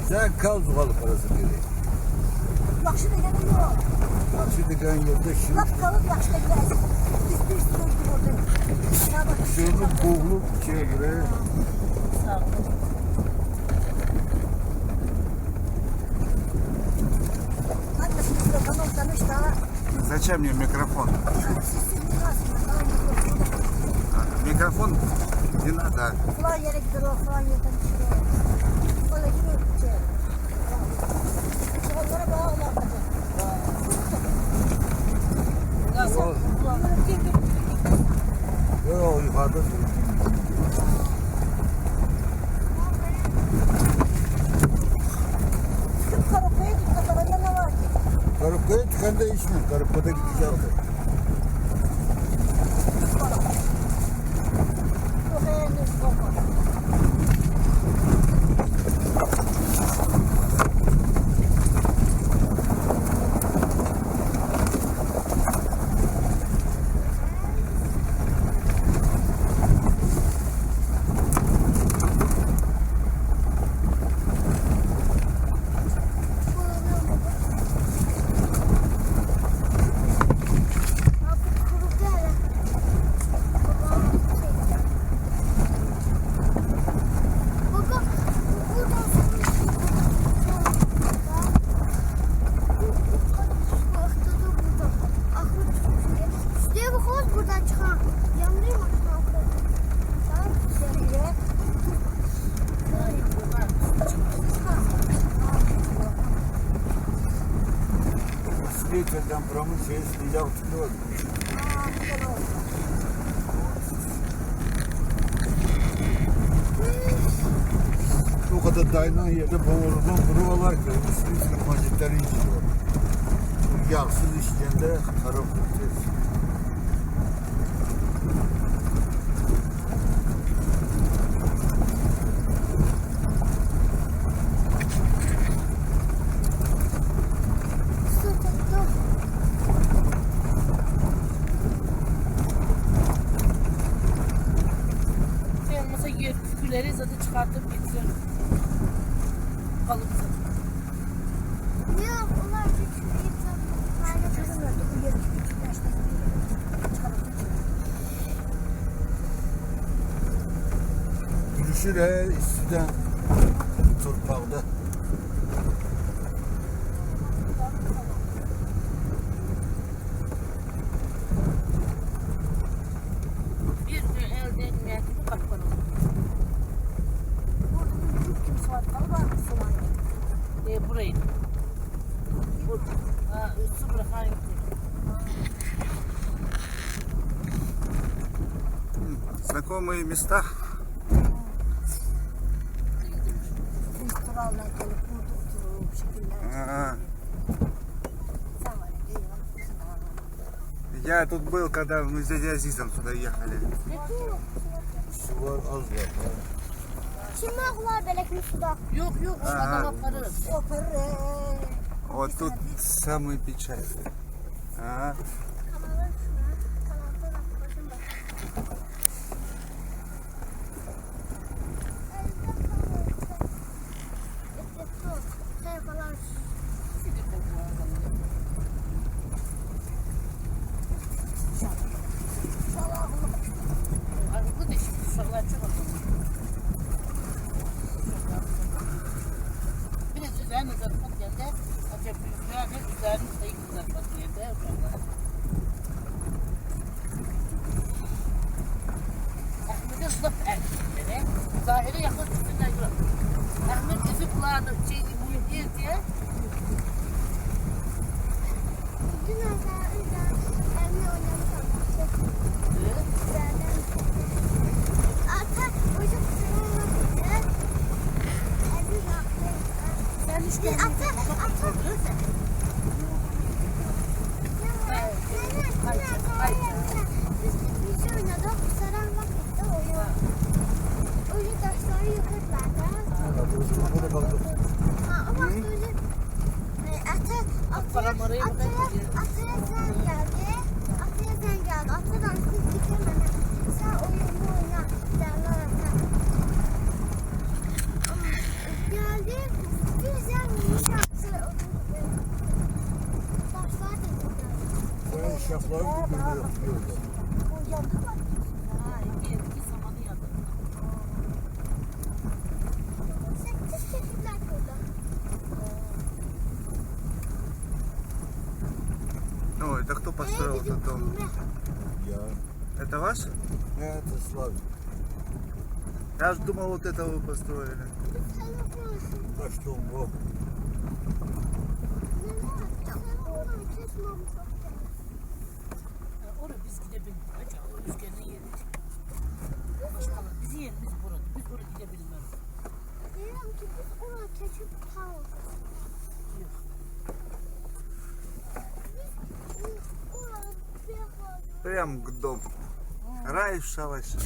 Sen kal zuğalı parası geri. Yaxşı deyəni yox. Yaxşı deyən yerdə şimdi. Lap qalıb yaxşı deyən. Biz bir sürü orada. Şunu boğulup şeye göre. Sağ ol. Зачем мне микрофон? Микрофон не надо. Yok, yukarıda Karabkaya çıkan da iş mi? Karabka'da gideceğim. Çölden buramın şeyi sıcak tutuyor. O kadar dayanan yerde boğuludan buralar ki üstüne mancetleri içiyor. Yağsız içkende harap tutuyor. Küpleri zaten çıkartıp getiriyorum. Kalıpsın. Yok, onlar Gülüşür her üstüden torpaqda. Bir gün elde etmeye gibi kapkan oldu. Burayı. Ha, su bırakan gitti. Знакомые места. Я тут был, когда мы с дядей Азизом сюда ехали. Su var, az var. Kim ağlar belki suda? Yok yok, o adam aparır. Вот тут самые печальные. Ага. Zahire yakın üstünden gör. Ahmet bizi kulağını şeyi bu diye. Dün evine oynamışlar. Ata ucuk Biz oynadık. Saran vakitte oyun. Öyle taşları yıkırlar da. Ha, o vaxt öyle ataya zəng gəldi. Ataya zəng gəldi. Ata danışdı. Это ваш? Это Славик. Я ж думал, вот это вы построили. Biz hələ burası. Taş tombu. Nənə, sən oranı keçməmişik. Oraya biz gidebildik. Hacı, o rüzgarın yeridir. Başkaları, bizim yerimiz burada. Biz oraya gidebilmeyiz. Deyirəm ki, biz ora keçib qalırıq. Yok. Biz ora bir Прям к дому. Рай в шалаше.